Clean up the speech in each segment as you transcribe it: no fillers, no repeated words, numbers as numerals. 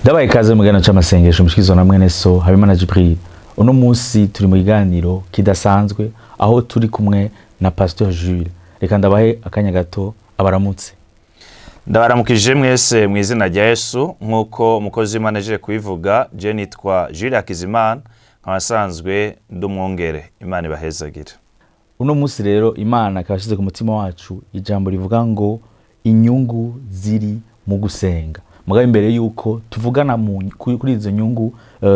Ndabaye ikaze mu kiganiro c'amasengesho mushikirizwa na mwene so Habimana Jibril. Uno munsi turi mu kiganiro kidasanzwe aho turi kumwe na Pasteur Jules. Reka ndabahe akanya gato abaramutse. Ndabaramukije mwese mu izina rya Yesu. Nk'uko umukozi w'Imana aje kubivuga, je nitwa Jules Hakizimana, nkaba nsanzwe ndi umwungere. Imana ibahezagire. Uno munsi rero Imana ikaba yashize ku mutima wacu ijambo rivuga ngo inyungu ziri mu gusenga. Mugabo imbere yuko tuvugana kuri izo nyungu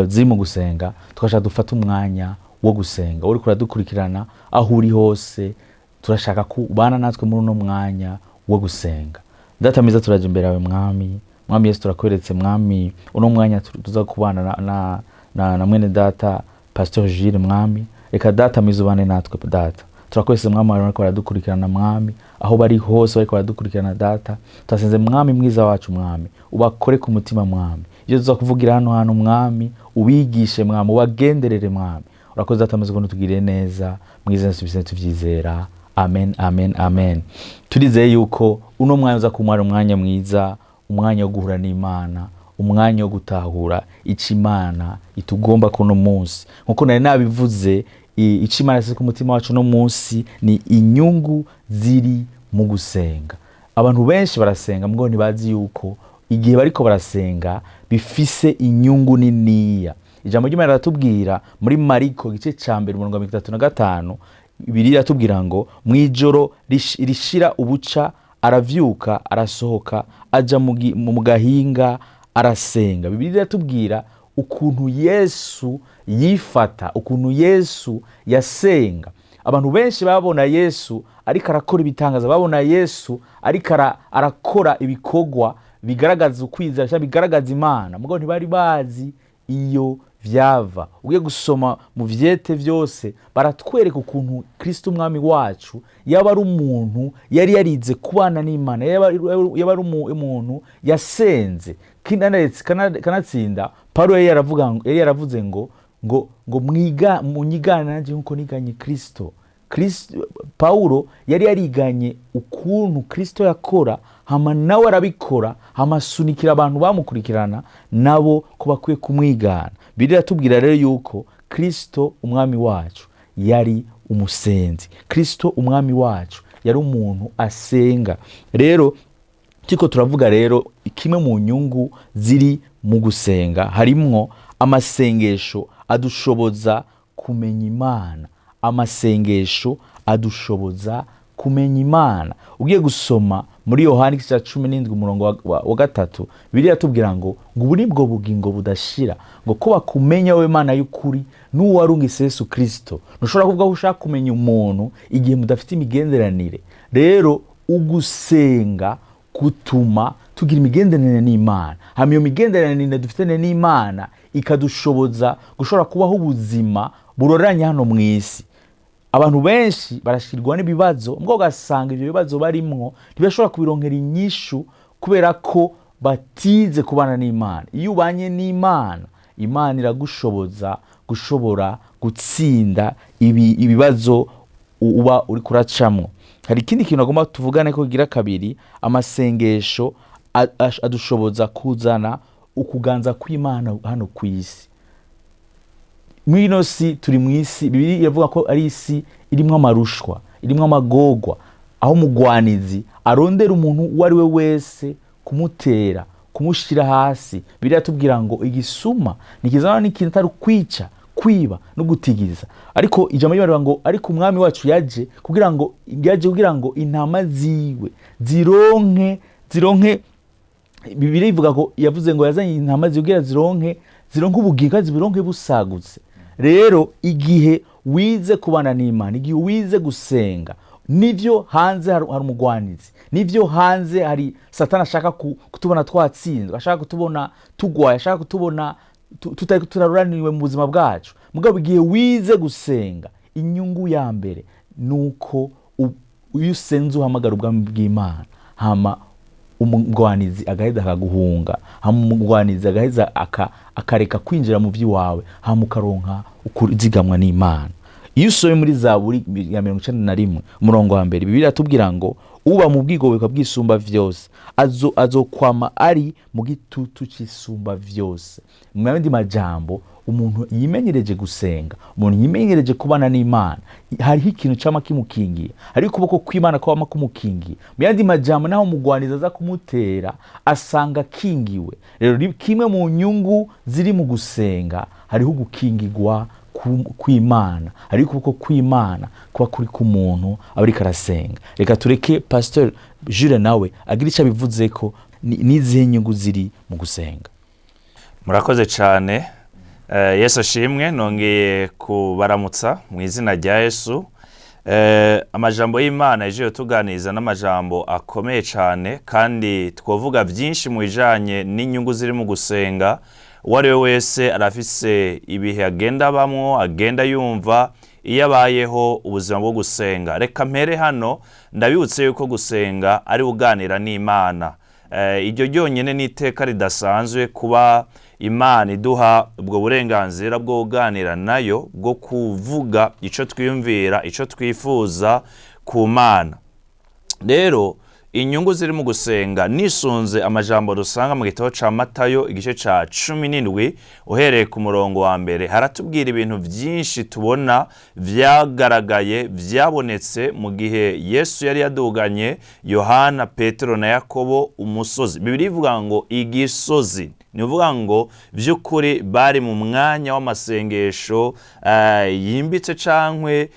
ziri mu gusenga, tugashaka dufate umwanya wo gusenga. Uriko uradukurikirana aho uri hose, turashaka ko ubana natwe muri uno mwanya wo gusenga. Data mwiza, turaje imbere yawe Mwami. Mwami Yesu, turakweretse Mwami uno mwanya tuza kubana na mwene data Pasteur Jules. Mwami, reka Data mwiza ubane natwe. Data, turakwese Mwami bariko baradukurikirana. Mwami, aho bari hose bariko baradukurikirana, Data, turasenze Mwami mwiza wacu, Mwami, ubakore ku mutima. Mwami, ibyo tuza kuvugira hano hantu, Mwami, ubigishe. Mwami, ubagenderere. Mwami, urakoze. Data mwiza, ukuntu tugiriye neza. Mwiza Yesu tuvyizera, amen, amen, amen. Turizeye yuko uno mwanya uza kumara umwanya mwiza, umwanya wo guhura n'Imana, umwanya wo gutahura ico Imana itugomba kuno munsi. Nkuko nari nabivuze, ico Imana yasize ku mutima wacu uno munsi ni inyungu ziri mu gusenga. Abantu benshi barasenga, mugabo ntibazi yuko igihe bariko barasenga bifise inyungu niniya. Ijambo ry'Imana riratubwira muri Mariko igice ca 1 umurongo wa 35, Bibiliya iratubwira ngo mw'ijoro rishira ubuca aravyuka, arasohoka, aja mu gahinga arasenga. Bibiliya iratubwira ukuntu Yesu yifata, ukuntu Yesu yasenga. Abantu benshi babona Yesu ariko arakora ibitangaza, babona Yesu ariko arakora ibikorwa bigaragaza ukwizera cyangwa bigaragaza Imana, mugabo ntibari bazi iyo vyava. Ugiye gusoma mu vyete vyose, baratwereka ukuntu Kristo umwami wacu yaba ari umuntu yari yarize kubana n'Imana, yaba ari umuntu yasenze. Kanatsinda Paulo yari yaravuga ngo, yari yaravuze ngo mwiga munyigane nanjye nkuko niganye Kristo. Paulo yari yariganye ukuntu Kristo yakora, hama nawe arabikora, hama asunikira abantu bamukurikirana nabo ko bakwiye kumwigana. Bibiliya iratubwira rero yuko Kristo umwami wacu yari umusenzi. Kristo umwami wacu yari umuntu asenga. Rero turiko turavuga rero kimwe mu nyungu ziri mu gusenga, harimwo amasengesho adushoboza kumenya Imana. Amasengesho adushoboza kumenya Imana. Ugiye gusoma muri Yohana igice cya 17 umurongo wa 3, Bibiliya iratubwira ngo ubu ni bwo bugingo budashira, ngo ko bakumenya wowe Mana y'ukuri n'uwarungitse Yesu Kristo. Ntushobora kuvuga ko ushaka kumenya umuntu igihe mudafite imigenderanire. Rero ugusenga gutuma tugira imigenderanire n'Imana, hama iyo migenderanire dufitanye n'Imana ikadushoboza gushobora kubaho ubuzima buroranye hano mu isi. Abantu benshi barashirwa n'ibibazo, mbwo ugasanga ivyo bibazo barimwo ntibashobora kubironkera inyishu kubera ko batize kubana n'Imana. Iyo ubanye n'Imana, Imana iragushoboza gushobora gutsinda ibibazo uba uri kuracamwo. Hari ikindi kintu agomba tuvugane ko kigira kabiri, amasengesho adushoboza kuzana ukuganza kw'Imana hano kw'isi. Muri ino si turi mu isi, Bibiliya iravuga ko ari isi irimwo amarushwa, irimwo amagorwa, aho umugwanizi arondera umuntu uwo ari we wese kumutera, kumushira hasi. Bibiliya iratubwira ngo igisuma ntikizana n'ikintu atari kwica, kwiba no gutigiza. Ariko ijambo ry'Imana rivuga ngo ariko umwami wacu yaje kugira ngo intama ziwe zironke. Bibiliya ivuga ko yavuze ngo yazanye intama ziwe kugira zironke ubugingo kandi zironke busagutse. Rero igihe wize kubana n'Imana, igihe wize gusenga, nivyo hanze hari umugwanizi, nivyo hanze hari Satani ashaka kutubona twatsinzwe, ashaka kutubona tugwaye, ashaka kutubona tutari turaruraniwe mu buzima bwacu. Mugabo igihe wize gusenga, inyungu ya mbere nuko iyo usenze uhamagara ubwami bw'Imana, hama umugwanizi agaheza akaguhunga, hama umugwanizi agaheza akareka kwinjira mu vy'iwawe, hama ukaronka ukuzigamwa n'Imana. Iyo usomye muri Zaburi ya 91 umurongo wa 1, Bibiliya iratubwira ngo Uba mu bwigobeko bw'Isumba Vyose azokwama ari mu gitutu c'Isumba Vyose. Mu yandi majambo, umuntu yimenyereje gusenga, umuntu yimenyereje kubana n'Imana, hariho ikintu cama kimukingiye, hariho ukuboko kw'Imana kwama kumukingiye. Mu yandi majambo, naho umugwanizi aza kumutera, asanga akingiwe. Rero kimwe mu nyungu ziri mu gusenga, hariho ugukingirwa kw'Imana, hariho ukuboko kw'Imana kuba kuri k'umuntu aba ariko arasenga. Reka tureke Pasteur Jules nawe agira ico abivuzeko, n'izihe nyungu ziri mu gusenga. Murakoze cyane. Yesu ashimwe. Nongeye kubaramutsa mu izina rya Yesu. Amajambo y'Imana yaje tuganiriza n'amajambo akomeye cyane, kandi twavuga byinshi mu bijanye n'inyungu ziri mu gusenga. Uwo ari we wese arafise ibihe agenda abamwo, agenda yumva iyo abayeho ubuzima bwo gusenga. Reka mpere hano ndabibutse yuko gusenga ari uganira n'Imana. Iryo ryonyine ni iteka ridasanzwe kuba Imana iduha ubwo burenganzira bwo kuganira nayo, bwo kuvuga ico twiyumvira, ico twifuza ku Mana. Rero inyungu ziri mu gusenga, nisunze amajambo dusanga mu gitabo ca Matayo igice ca 17 uhereye ku murongo wa mbere, haratubwira ibintu byinshi tubona vyagaragaye, vyabonetse mu gihe Yesu yari yaduganye Yohana, Petero na Yakobo umusozi. Bibiliya ivuga ngo igisozi, ni ukuvuga ngo by'ukuri bari mu mwanya w'amasengesho yimbitse cankwe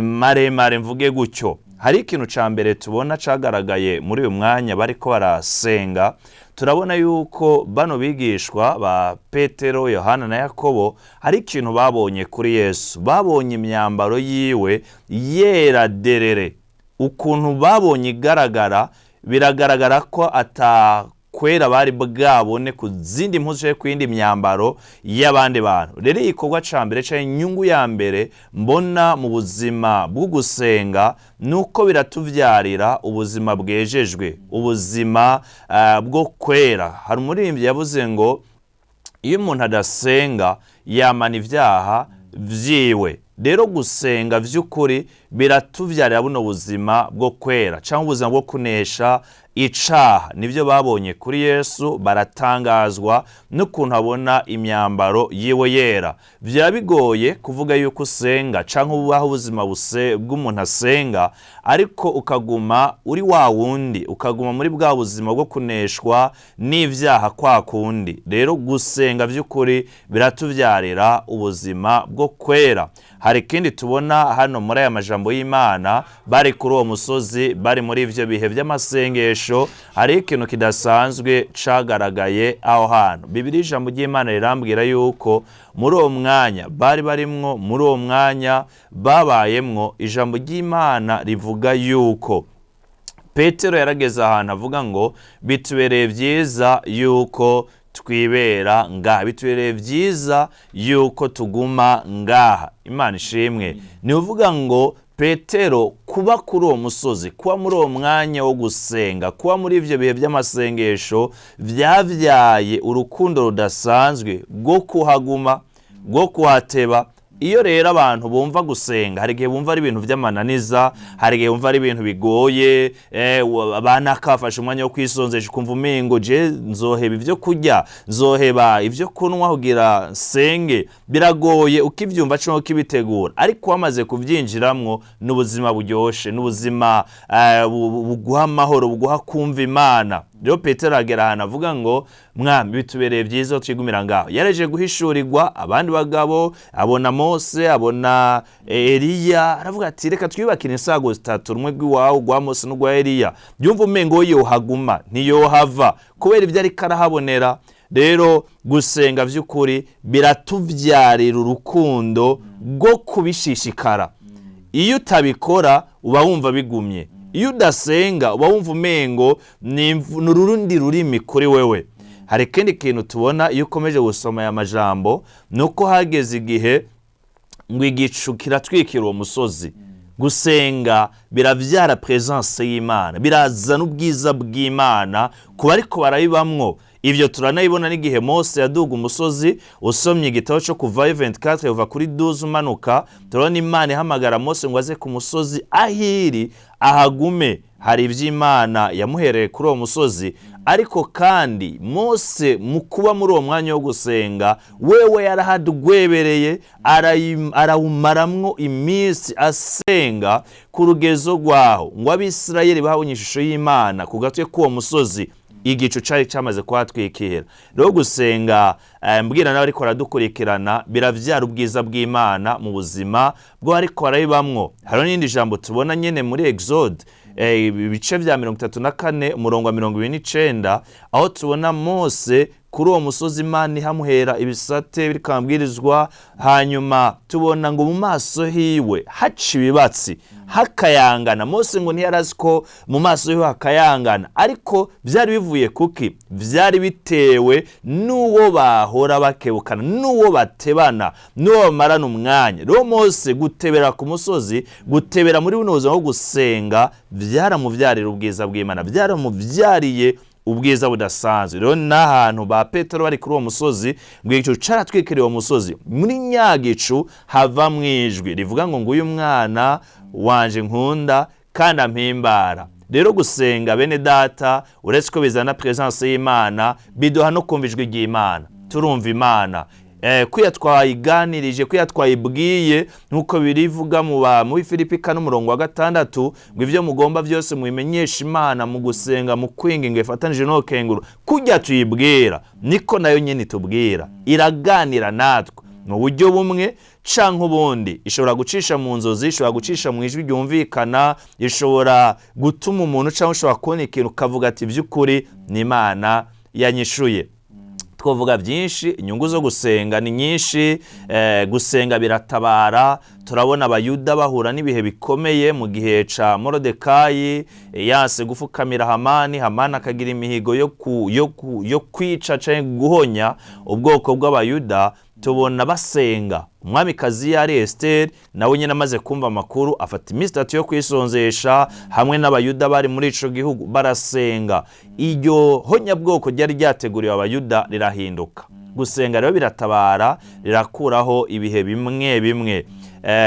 maremare, mvuge gutyo. Hari ikintu ca mbere tubona cagaragaye muri uyu mwanya bariko barasenga. Turabona yuko bano bigishwa ba Petero, Yohana na Yakobo hari ikintu babonye kuri Yesu. Babonye imyambaro yiwe yera derere. Ukuntu babonye igaragara, biragaragara ko atakwera bari bwabone ku zindi mpuzu canke ku yindi myambaro y'abandi bantu. Rero igikorwa ca mbere canke inyungu ya mbere mbona mu buzima bwo gusenga nuko biratuvyarira ubuzima bwejejwe, ubuzima bwo kwera. Hari umuririmbyi yavuze ngo iyo umuntu adasenga yamana ivyaha vyiwe. Rero gusenga vy'ukuri biratuvyarira buno buzima bwo kwera cyangwa ubuzima bwo kunesha icaha. Nivyo babonye kuri Yesu, baratangazwa n'ukuntu abona imyambaro yiwe yera. Vyaba bigoye kuvuga yuko usenga canke ubaho ubuzima bw'umuntu asenga, ariko ukaguma uri wa wundi, ukaguma muri bwa buzima bwo kuneshwa n'ivyaha kwa kundi. Rero gusenga vy'ukuri biratuvyarira ubuzima bwo kwera. Hari ikindi tubona hano muri aya majambo y'Imana. Bari kuri uwo musozi, bari muri ivyo bihe vy'amasengesho, hari ikintu kidasanzwe cagaragaye aho hantu. Bibiliya, ijambo ry'Imana rirambwira yuko muri uwo mwanya bari barimwo, muri uwo mwanya babayemwo, ijambo ry'Imana rivuga yuko Petero yarageze ahantu avuga ngo bitubereye vyiza yuko twibera ngaha, bitubereye vyiza yuko tuguma ngaha. Imana ishimwe. Ni uvuga ngo Petero kuba kuri uwo musozi, kuba muri uwo mwanya wo gusenga, kuba muri ivyo bihe vy'amasengesho vyavyaye urukundo rudasanzwe rwo kuhaguma, rwo kuhateba. Iyo rero abantu bumva gusenga, hari igihe bumva ari ibintu vy'amananiza, hari igihe bumva ari ibintu bigoye, abana kafashe umwanya wo kwisonzesha, ukumva umengo je nzoheba ivyo kurya, nzoheba ivyo kunywa kugira nsenge, biragoye ukivyumva canke ukibitegura. Ariko wamaze kuvyinjiramwo, n'ubuzima buryoshe, n'ubuzima buguha amahoro, buguha kumva Imana. Rero Petero agera ahantu avuga ngo mwami, bitubereye vyiza twigumira ngaho. Yareje guhishurirwa abandi bagabo, abona Mose, abona Eliya, aravuga ati reka twiyubakire insago zitatu, rumwe rw'iwawe, rwa Mose n'urwa Eliya. Yumva umengo yohaguma, ntiyohava kubera ibyo ariko arahabonera. Rero gusenga vy'ukuri biratuvyarira urukundo rwo kubishishikara. Iyo utabikora uba wumva bigumye, iyo udasenga uba wumva umengo ni urundi rurimi kuri wewe. Hari ikindi kintu tubona iyo ukomeje gusoma aya majambo, ni uko hageze igihe ngo igicu kiratwikira uwo musozi. Gusenga biravyara presence y'Imana, birazana ubwiza bw'Imana ku bariko barabibamwo. Ivyo turanabibona n'igihe Mose yaduga umusozi. Usomye igitabo cyo Kuvayo 24 uva kuri 12 umanuka, turabona Imana ihamagara Mose ngo aze ku musozi ahiri ahagume. Hari iby'Imana yamuhereye kuri uwo musozi, ariko kandi Mose mu kuba muri uwo mwanya wo gusenga wewe yarahadwebereye, arawumaramwo iminsi asenga ku rugezo rwaho ngo Abisirayeli babonye ishusho y'Imana ku gatwe k'uwo musozi, igicu cari cyamaze kuhatwikira. Rero gusenga, mbwira nawe ariko aradukurikirana, biravyara ubwiza bw'Imana mu buzima bwo ariko arabibamwo. Hariho n'irindi jambo tubona nyene muri Exode, ibice vya 34 umurongo wa 29, aho tubona Mose kuri uwo musozi Imana ihamuhera ibisate biriko amabwirizwa, hanyuma tubona ngo mu maso hiwe haca ibibatsi hakayangana. Mose ngo ntiyarazi ko mu maso hiwe hakayangana, ariko byari bivuye kuki? Byari bitewe n'uwo bahora bakebukana, n'uwo batebana, n'uwo bamarana umwanya. Rero Mose gutebera ku musozi, gutebera muri buno buzima bwo gusenga, byaramuvyarira ubwiza bw'Imana, byaramuvyariye ubwiza budasanzwe. Rero n'ahantu ba Petero bari kuri uwo musozi, ngo igicu caratwikiriye uwo musozi, muri nyagicu havamwo ijwi rivuga ngo nguyu mwana wanje nkunda kandi ampimbara. Rero gusenga, bene data, uretse ko bizana presence y'Imana, biduha no kumva ijwi ry'Imana. Turumva Imana kuya twayiganirije, kuya twayibwiye, nk'uko birivuga muri Filipi 4 umurongo wa 6, ngo ibyo mugomba byose mubimenyeshe Imana mu gusenga, mu kwinginga ifatanije no kenguru. Kujya tuyibwira niko nayo nyine itubwira, iraganira natwe mu buryo bumwe canke ubundi. Ishobora gucisha mu nzozi, ishobora gucisha mu ijwi ryumvikana, ishobora gutuma umuntu, cyangwa ushobora kubona ikintu ukavuga ati by'ukuri ni Imana yanyishuye. Twavuga byinshi, inyungu zo gusenga ni nyinshi. Gusenga biratabara. Turabona Abayuda bahura n'ibihe bikomeye mu gihe ca Morodekayi, yanse gufukamira Hamani, Hamani akagira imihigo yo kwica canke guhonya ubwoko bw'Abayuda. Tubona basenga. Umwamikazi yari Esiteri, nawe nyine amaze kumva amakuru afata iminsi 3 yo kwisonzesha hamwe n'Abayuda bari muri ico gihugu, barasenga. Iryo honyabwoko ryari ryateguriwe Abayuda rirahinduka. Gusenga rero biratabara, rirakuraho ibihe bimwe bimwe.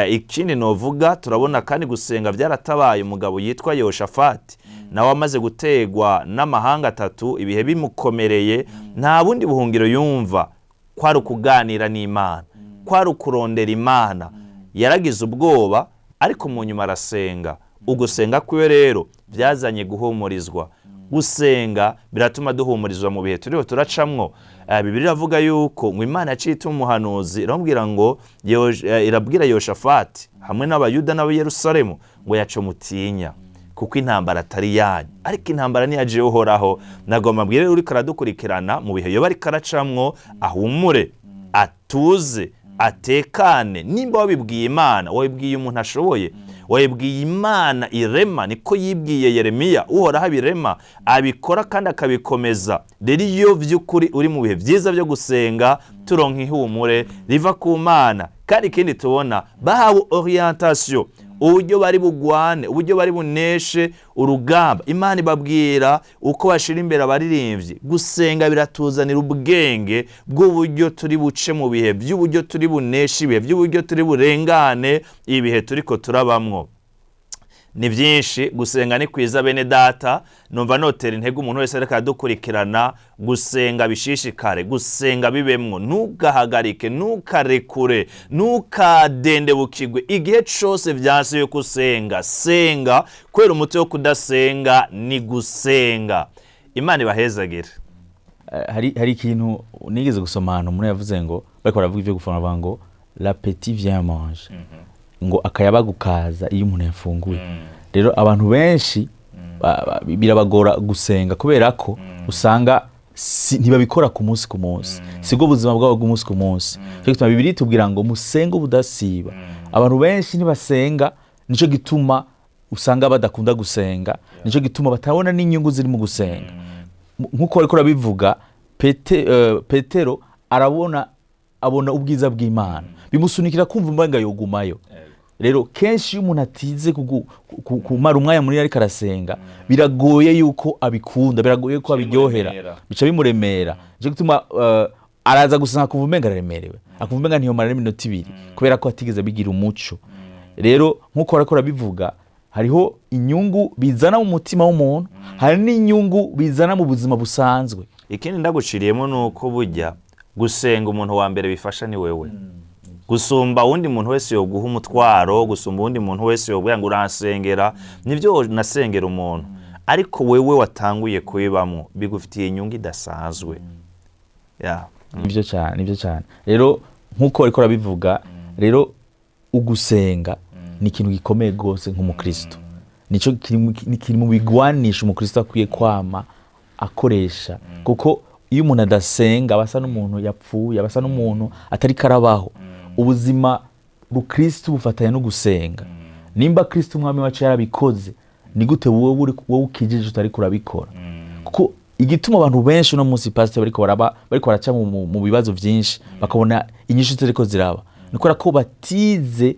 Ikindi novuga, turabona kandi gusenga byaratabaye umugabo yitwa Yehoshafati, nawe amaze gutegwa n'amahanga atatu, ibihe bimukomereye, nta bundi buhungiro yumva kwari ukuganira n'Imana, kwari ukurondera Imana. Yaragize ubwoba, ariko mu nyuma arasenga. Ugusenga kwiwe rero byazanye guhumurizwa. Gusenga biratuma duhumurizwa mu bihe turiho turacamwo. Bibiliya iravuga yuko ngo Imana yaciye ituma umuhanuzi, iramubwira ngo irabwira Yehoshafati hamwe n'Abayuda n'Abayerusalemu ngo yace mutinya, kuko intambara atari yanyu, ariko intambara ni iya Uhoraho. Nagomba mbwire uriko aradukurikirana mu bihe yoba ariko aracamwo, ahumure, atuze, atekane. Nimba wabibwiye Imana, wabibwiye umuntu ashoboye, wabibwiye Imana irema, niko yibwiye Yeremiya, Uhoraho abirema, abikora kandi akabikomeza. Rero iyo by'ukuri uri mu bihe byiza byo gusenga, turonka ihumure riva ku Mana. Kandi ikindi tubona, bahawe orientation, uburyo bari bugwane, uburyo bari buneshe urugamba. Imana ibabwira uko bashira imbere abaririmbyi. Gusenga biratuzanira ubwenge bw'uburyo turi buce mu bihe, by'uburyo turi buneshe ibihe, by'uburyo turi burengane ibihe turiko turabamwo. Ni byinshi. Gusenga ni kwiza, bene data. Numva notera intego umuntu wese ariko aradukurikirana, gusenga bishishikare, gusenga bibemwo, ntugahagarike, ntukarekure, ntukadendebukirwe. Igihe cose vyanse yuko usenga, senga, kubera umuti wo kudasenga ni gusenga. Imana ibahezagire. Hari ikintu nigeze gusoma ahantu, umuntu yavuze ngo bariko baravuga ivyo gufungura, bavuga ngo l'appétit vient manger, ngo akayabagu kaza iyo umuntu yafunguye. Rero abantu benshi birabagora gusenga kubera ko usanga ntibabikora ku munsi ku munsi, sibwo buzima bwabo bw'umunsi ku munsi. Cyo gituma Bibiliya itubwira ngo musenge ubudasiba. Abantu benshi ntibasenga, nico gituma usanga badakunda gusenga, nico gituma batabona n'inyungu ziri mu gusenga. Nk'uko bariko urabivuga, Petero arabona, abona ubwiza bw'Imana, bimusunikira kumva umenga yogumayo. Rero kenshi iyo umuntu atize kumara umwanya munini ariko arasenga, biragoye yuko abikunda, biragoye ko abiryohera, Bimuremera. bica bimuremera. Nico gituma araza gusenga akumva umenga araremerewe, akumva umenga ntiyomara n'iminota 2, kubera ko atigeze abigira umuco. Rero nk'uko bariko barabivuga. Hariho inyungu bizana mu mutima w'umuntu, hari n'inyungu bizana mu buzima busanzwe. Ikindi ndaguciriyemo ni uko burya gusenga umuntu wa mbere bifasha ni wewe, gusumba uwundi muntu wese yoguha umutwaro, gusumba uwundi muntu wese yobwira ngo uransengera. Nibyo, nasengera umuntu, ariko wewe watanguye kubibamwo bigufitiye inyungu idasanzwe. Yeah. Nibyo cyane, nibyo cyane. Rero nk'uko bariko barabivuga rero, ugusenga ni ikintu gikomeye rwose nk'umukristo. Nico ni kiri mu bigwanisha umukristo akwiye kwama akoresha, kuko iyo umuntu adasenga aba asa n'umuntu yapfuye, aba asa n'umuntu atari karabaho. Ubuzima bukristo bufatanya no gusenga. Nimba Kristo Umwami wacu yarabikoze, ni gute wowe ukijije utariko urabikora? Kuko igituma abantu benshi uno munsi, pastor, bariko baraba, bariko baraca mu bibazo byinshi, bakabona inyishu zitariko ziraba, ni kubera ko batize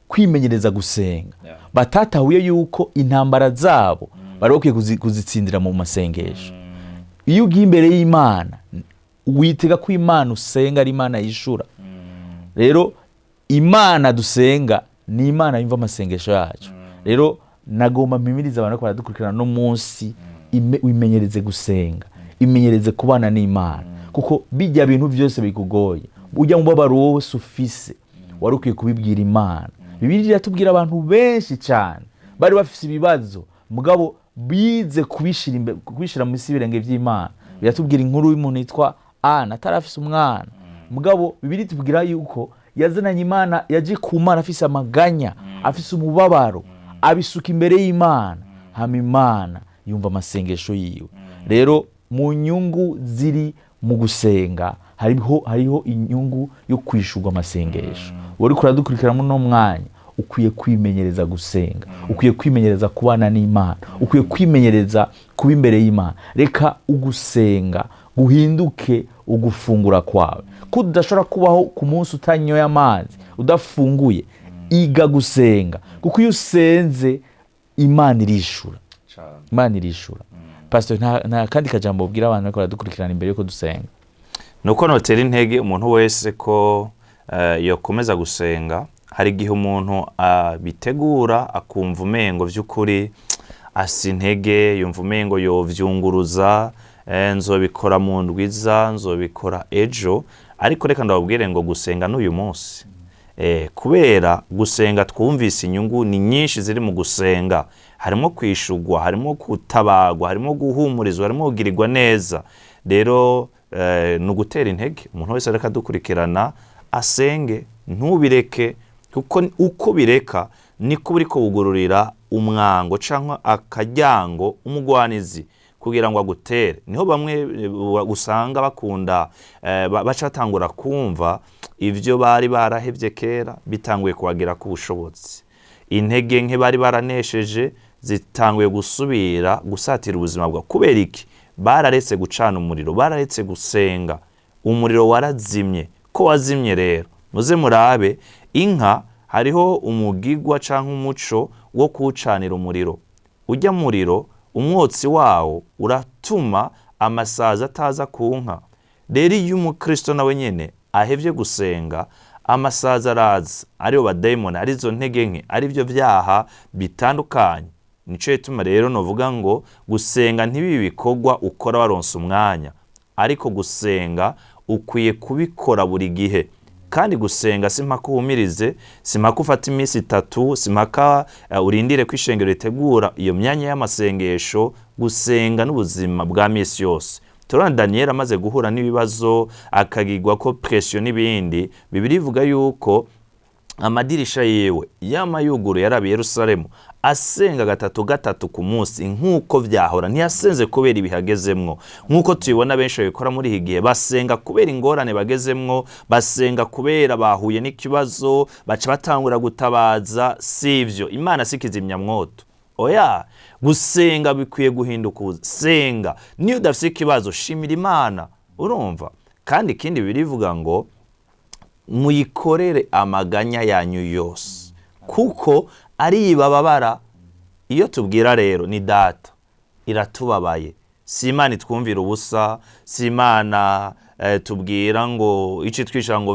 kwimenyereza gusenga, batatahuye yuko intambara zabo bari bakwiye kuzitsindira mu masengesho. Iyo ugiye imbere y'Imana, witega ko Imana usenga ari Imana yishura. Rero Imana dusenga ni Imana yumva amasengesho yacu. Rero nagomba mpimiriza abantu ko baradukurikirana no munsi, wimenyereze gusenga, imenyereze kubana n'Imana, kuko bijya bintu byose bikugoye, ujya mu mubabaro wose ufise, wari ukwiye kubibwira Imana. Bibiliya iratubwira abantu benshi cyane bari bafise ibibazo, mugabo bize kubishira imbere, kubishira munsi y'ibirenge by'Imana. Biratubwira inkuru y'umuntu yitwa Ana, atarafise umwana, mugabo Bibiliya itubwira yuko yazananye Imana, yaje ku Mana afise amaganya, afise umubabaro, abisuka imbere y'Imana, hama Imana yumva amasengesho yiwe. Rero mu nyungu ziri mu gusenga hariho inyungu yo kwishurwa amasengesho. Wari kuradukurikira muri uno mwanya, ukwiye kwimenyereza gusenga, ukwiye kwimenyereza kubana n'Imana, ukwiye kwimenyereza kuba imbere y'Imana. Reka ugusenga guhinduke ugufungura kwawe. Ko udashobora kubaho ku munsi utanyoye amazi, udafunguye, iga gusenga, kuko iyo usenze Imana irishura. Imana irishura. Pastor, nta kandi kajambo ubwira abantu bariko baradukurikirana imbere yuko dusenga? Nuko notera intege umuntu wese ko yokomeza gusenga. Hari igihe umuntu abitegura akumva umengo vy'ukuri asa intege, yumva umengo yovyunguruza, nzobikora mu ndwiza, nzobikora ejo. Ariko reka ndababwire ngo gusenga n'uyu munsi. Kubera gusenga twumvise inyungu ni nyinshi ziri mu gusenga, harimo kwishugwa, harimo kutabagwa, harimo guhumurizwa, harimo kugirirwa neza. Rero ni ugutera intege umuntu wese ariko adukurikirana asenge, ntubireke, kuko uko bireka niko buriko wugururira umwango cyangwa akaryango umugwanizi kugira ngo agutere. Niho bamwe usanga bakunda baca batangura kumva ivyo bari barahevye kera bitanguye kubagira ku bushobozi, intege nke bari baranesheje zitanguye gusubira gusatira ubuzima bwawe. Kubera iki? Bararetse gucana umuriro, bararetse gusenga, umuriro warazimye. Ko wazimye rero, muze murabe inka, hariho umugigwa canke umuco wo kuwucanira umuriro. Ujya muriro, umwotsi wawo uratuma amasazi ataza ku nka. Rero iyo umukristo nawe nyene ahevye gusenga, amasazi araza, ariyo badayimoni, arizo ntege nke, arivyo vyaha bitandukanye. Nico gituma rero novuga ngo gusenga ntibibe ibikorwa ukora waronse umwanya, ariko gusenga ukwiye kubikora buri gihe. Kandi gusenga si mpaka uhumirize, si mpaka ufate iminsi itatu, si mpaka urindire ko ishengero ritegura iyo myanya y'amasengesho. Gusenga n'ubuzima bwa misi yose. Turabona Daniel amaze guhura n'ibibazo, akagirwa ko pression n'ibindi, Bibiliya ivuga yuko amadirisha yiwe yama yuguruye araba i Yerusalemu, asenga gatatu gatatu ku munsi nk'uko vyahora. Ntiyasenze kubera ibihagezemwo nk'uko tubibona benshi babikora muri iki gihe. Basenga kubera ingorane bagezemwo, basenga kubera bahuye n'ikibazo, baca batangura gutabaza. Sivyo, Imana si kizimyamwoto, oya. Gusenga bikwiye guhinduka ubuzi. Senga niyo udafise ikibazo, shimira Imana, urumva. Kandi ikindi birivuga ngo muyikorere amaganya yanyu yose, kuko ari ibababara. Iyo tubwira rero ni Data iratubabaye, si Imana itwumvira ubusa, si Imana tubwira ngo ici twisha ngo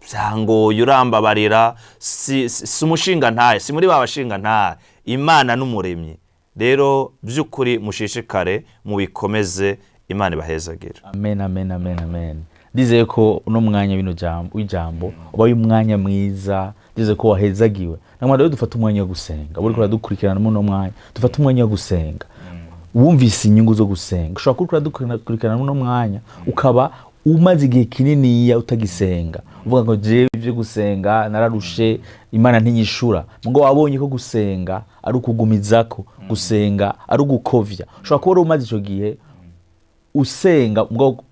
vyangoye urambabarira, si umushinga ntaye, si muri ba bashinga ntaye. Imana n'umuremyi. Rero by'ukuri mushishikare mubikomeze, Imana ibahezagire. Amen, amen, amen, amen. Ndizeye ko uno mwanya w'ino jambo w'ijambo ubaye umwanya mwiza, ndizeye ko wahezagiwe. Namwe rero dufate umwanya wo gusenga. Uriko uradukurikirana muri uno mwanya, dufate umwanya wo gusenga. Wumvise inyungu zo gusenga, ushobora kuba uriko uradukurikirana muri uno mwanya ukaba umaze igihe kininiya utagisenga, uvuga ngo jewe ibyo gusenga nararushe, Imana ntinyishura. Ngo wabonye ko gusenga ari ukugumizako, gusenga ari ugukovya. Ushobora kuba wari umaze ico gihe usenga, ngo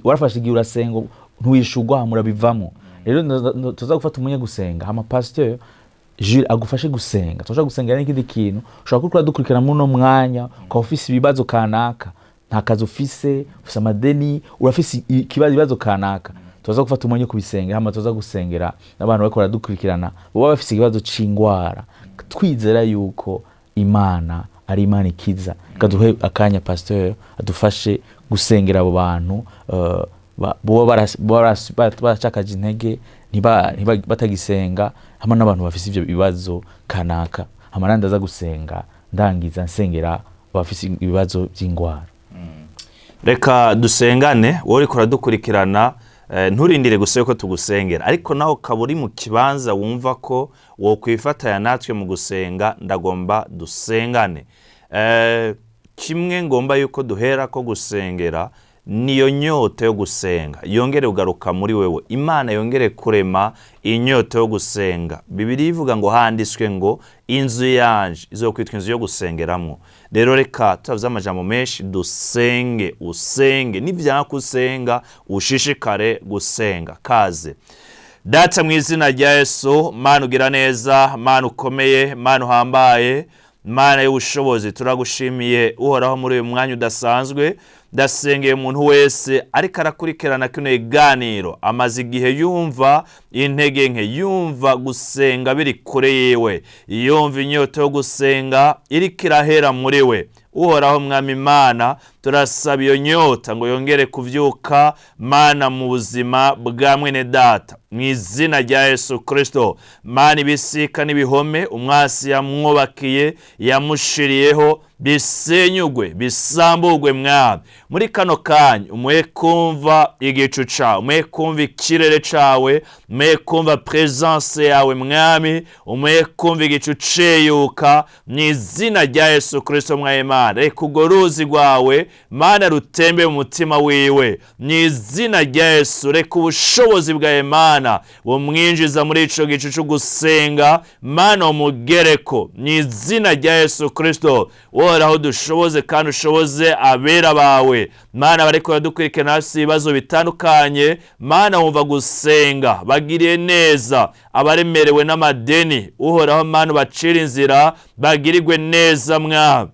warafashe igihe urasenga ntiwishurwa, hama urabivamo. Rero tuza gufata umwanya gusenga, hama Pasteur Jules agufashe gusenga. Turashobora gusenga n'ikindi kintu. Ushobora kuba uradukurikirana muri uno mwanya ukaba ufise ibibazo kanaka, nta kazi ufise, ufise amadeni, urafise ibibazo kanaka. Tuza gufata umwanya wo kubisengera, hama tuza gusengera n'abantu bariko baradukurikirana baba bafise ikibazo c'ingwara, twizera yuko Imana ari Imana ikiza. Reka duhe akanya Pasteur adufashe gusengera abo bantu boba baracakaje intege, batagisenga, hamwe n'abantu bafise ivyo bibazo kanaka. Hama nandi aza gusenga, ndangiza nsengera abafise ibibazo vy'ingwara. Reka dusengane. Wowe uriko uradukurikirana, nturindire gusa yuko tugusengera, ariko nawe ukaba uri mu kibanza wumva ko wokwifatanya natwe mu gusenga, ndagomba dusengane. Kimwe ngomba yuko duhera ko gusengera niyo nyota yo gusenga yongere kugaruka muri wewe. Imana yongere kurema inyota yo gusenga. Bibiliya ivuga ngo handitswe ngo inzu yanje izokwitwa inzu yo gusengeramwo. Rero reka tutavuze amajambo menshi, dusenge. Usenge nivyanga usenga, ushishikare gusenga. Kaze Data mu izina rya Yesu. Mana ugira neza, Mana ukomeye, Mana uhambaye, Mana y'ubushobozi, turagushimiye Uhoraho muri uyu mwanya udasanzwe. Ndasengeye umuntu wese ariko arakurikirana kino kiganiro, amaze igihe yumva intege nke, yumva gusenga biri kure yiwe, yumva inyota yo gusenga iriko irahera muri we. Uhoraho Mwami Imana, turasaba iyo nyota ngo yongere kuvyuka, Mana, mu buzima bwa mwene data, mu izina rya Yesu Kristo. Mana, ibisika n'ibihome umwasi yamwubakiye, yamushiriyeho, bisenyugwe, bisamburwe. Mwami, muri kano kanya umuhe kumva igicu cawe, umuhe kumva ikirere cawe, umuhe kumva presence yawe. Mwami, umuhe kumva igicu ceyuka mu izina rya Yesu Kristo. Mwami Imana, reka urwo ruzi rwawe, Mana, rutembe mu mutima wiwe mu izina rya Yesu. Reka ubushobozi bwa Imana bumwinjiza muri ico gicu co gusenga, Mana, umugereko mu izina rya Yesu Kristo. Uhoraho, dushoboze kandi ushoboze abera bawe, Mana, bariko baradukurikirana hasi ibibazo bitandukanye. Mana, wumva gusenga, bagiriye neza abaremerewe n'amadeni. Uhoraho Mana, ubacire inzira, bagirirwe neza. Mwami,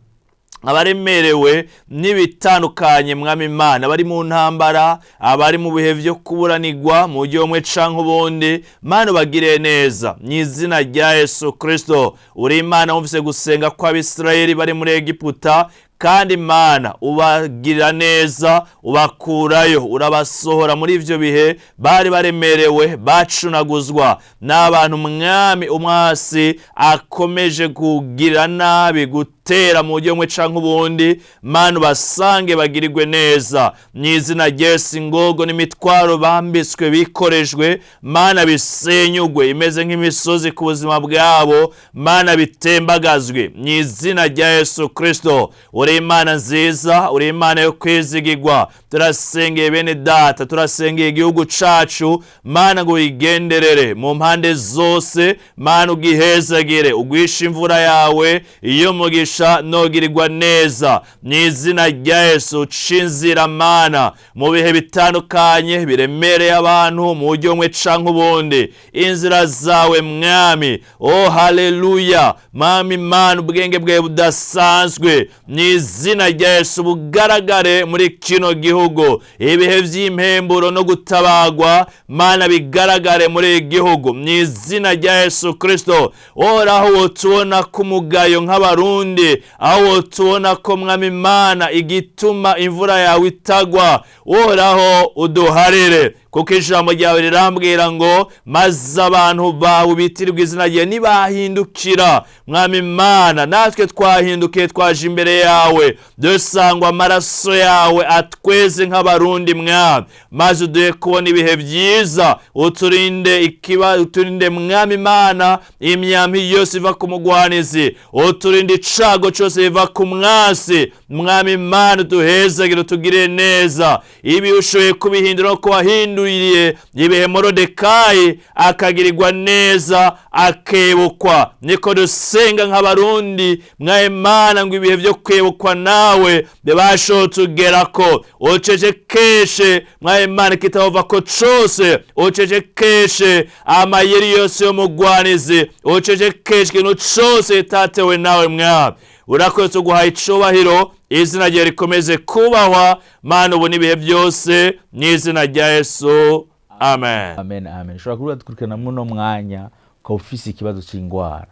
abaremerewe n'ibitandukanye, Mwami Imana, abari mu ntambara, abari mu bihe vyo kuburanirwa mu buryo bumwe canke ubundi, Mana, ubagiriye neza mu izina rya Yesu Kristo. Uri Imana wumvise gusenga kw'Abisirayeli bari muri Egiputa, kandi Imana ubagirira neza, ubakurayo, urabasohora muri ivyo bihe bari baremerewe, bacunaguzwa n'abantu. Mwami, umwasi akomeje kugira nabi, gutera mu buryo bumwe canke ubundi, Mana, ubasange, bagirirwe neza mu izina rya Yesu. Ingogo n'imitwaro bambitswe, bikorejwe, Mana, bisenyugwe, imeze nk'imisozi ku buzima bwabo, Mana, bitembagazwe mu izina rya Yesu Kristo. Uri Imana nziza, uri Imana yo kwizigirwa. Turasengeye bene data, turasengeye igihugu cacu, Mana, ngo uyigenderere mu mpande zose. Mana, ugihezagire, ugwishe imvura yawe iyo mugisha nogirirwa neza mu izina rya Yesu. Uca inzira, Mana, mu bihe bitandukanye biremereye abantu mu buryo bumwe canke ubundi, inzira zawe, Mwami. Oh haleluya! Mwami Mana, ubwenge bwawe budasanzwe mu izina rya Yesu bugaragare muri kino gihugu. Ibihe vy'impemburo no gutabagwa, Mana, bigaragare muri iki gihugu mu izina rya Yesu Kristo. Uhoraho, wotubona ko umugayo nk'Abarundi, aho wotubona ko, Mwami Imana, igituma imvura yawe itagwa, Uhoraho, uduharire. Kuko ijambo ryawe rirambwira ngo maze abantu bawe bitirirwa izina ryawe nibahindukira. Mwami Imana, natwe twahindukiye, twaje imbere yawe, dusangwa amaraso yawe atweze nk'Abarundi, Mwami, maze uduhe kubona ibihe byiza, uturinde ikiba, uturinde, Mwami Imana, imyambi yose iva ku mugwanizi, uturinde icago cyose biva ku mwasi. Mwami Imana, uduhezagire, utugirire neza. Ibi ushoboye kubihindura ko wahinduriye ibihe Morodekayi akagirirwa neza, akebukwa. Niko dusenga nk'Abarundi, Mwami Imana, ngo ibihe byo kwibukwa nawe bibashe tugerako. Ucecekeshe, Mwami Imana, kitahova ko cose, ucecekeshe amayeri yose y'umugwanizi, ucecekeshe ikintu cose kitatewe nawe. Mwami, urakoze, tuguhaye icubahiro, izina ryawe rikomeze kubahwa, Mana, ubu n'ibihe byose, n'izina rya Yesu, amen. Amen, amen. Ushobora kuba dukurikirana muno mwanya ukaba ufise ikibazo c'ingwara,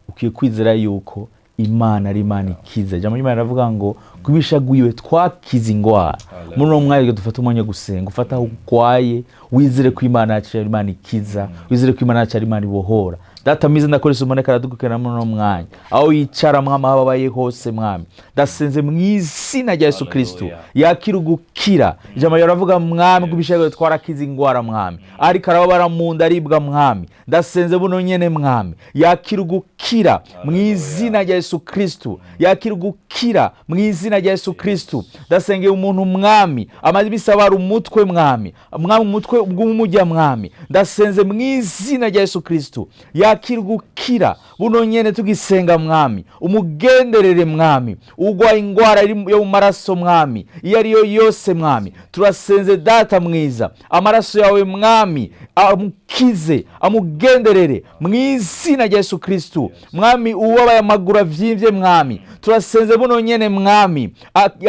ukwiye kwizera yuko Imana ari Imana ikiza. Ijambo ry'Imana riravuga ngo kubishagwiwe twakize ingwara. Muri uno mwanya reka dufate umwanya wo gusenga. Ufate aho urwaye, wizere ko Imana yacu ari Imana ikiza, wizere ko Imana yacu ari Imana ibohora. Data mwiza, ndakoresha umuntu aradukurikirana muri uno mwanya, aho yicara, Mwami, aho ababaye hose, Mwami, ndasenze mu izina rya Yesu Kristo. Hallelujah. Yakira ugukira. Ijambo ryawe riravuga, Mwami, ko ibishego twarakize ingwara. Mwami, ariko arababara mu nda, aribwa, Mwami, ndasenze buno nyene, Mwami, yakira ugukira mu izina rya Yesu Kristo, yakira ugukira mu izina rya Yesu Kristo. Ndasengeye umuntu, Mwami, amaze iminsi abara umutwe, Mwami, Mwami, umutwe bw'umujya, Mwami, ndasenze mu izina rya Yesu Kristo, yakira ugukira buno nyene tugisenga. Mwami, umugenderere. Mwami, ugwaye ingwara iri yo mu maraso, Mwami, iyo ari yo yose, Mwami, turasenze, Data mwiza, amaraso yawe, Mwami, amukize, amugenderere mu izina rya Yesu Kristo. Mwami, uwabaye amaguru avyimvye, Mwami, turasenze buno nyene, Mwami,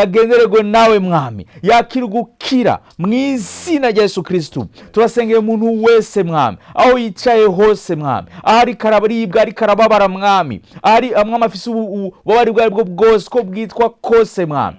agendererwe nawe, Mwami, yakira ugukira mu izina rya Yesu Kristo. Turasengeye umuntu wese, Mwami, aho yicaye hose, Mwami, aho ariko araribwa, ariko arababara, Mwami, ahari, Mwami, afise ububabare ubwo aribwo bwose, ko bwitwa kose, Mwami,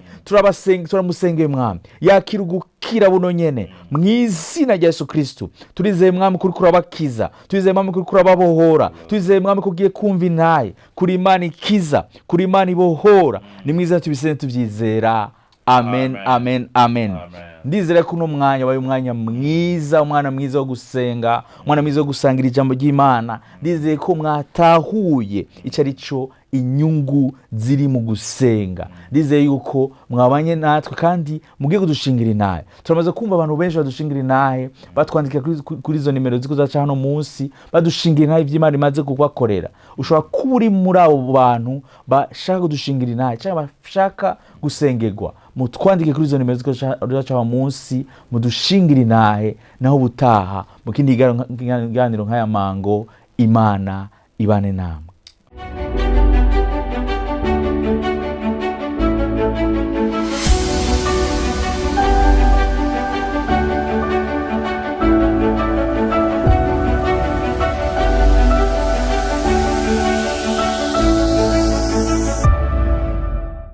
turamusengeye, Mwami, yakira ugukira buno nyene mu izina rya Yesu Kristo. Turizeye, Mwami, kuri kurabakiza, turizeye, Mwami, kuri kurababohora, turizeye, Mwami, ko ugiye kumva intaye kuri Imana ikiza, kuri Imana ibohora. Ni mwiza, tubisenge tubyizera, amen. Amen. Amen, amen. Amen. Ndizera ko uno mwanya wabaye umwanya mwiza, umwana mwiza wo gusenga, umwana mwiza wo gusangira ijambo ry'Imana. Ndizeye ko mwatahuye icyo ari cyo inyungu ziri mu gusenga. Ndizeye yuko mwabanye natwe kandi mugiye kudushingira intahe. Turamaze kumva abantu benshi badushingira intahe, batwandikira kuri izo nimero ziko zaca hano munsi, badushingira intahe iby'Imana imaze kubakorera. Ushobora kuba uri muri abo bantu bashaka kudushingira intahe cyangwa bashaka gusengerwa, mutwandike kuri izo nimero ziko zaca hano munsi, mudushingire intahe. Naho ubutaha mu kindi kiganiro nk'aya mango, Imana ibane namwe.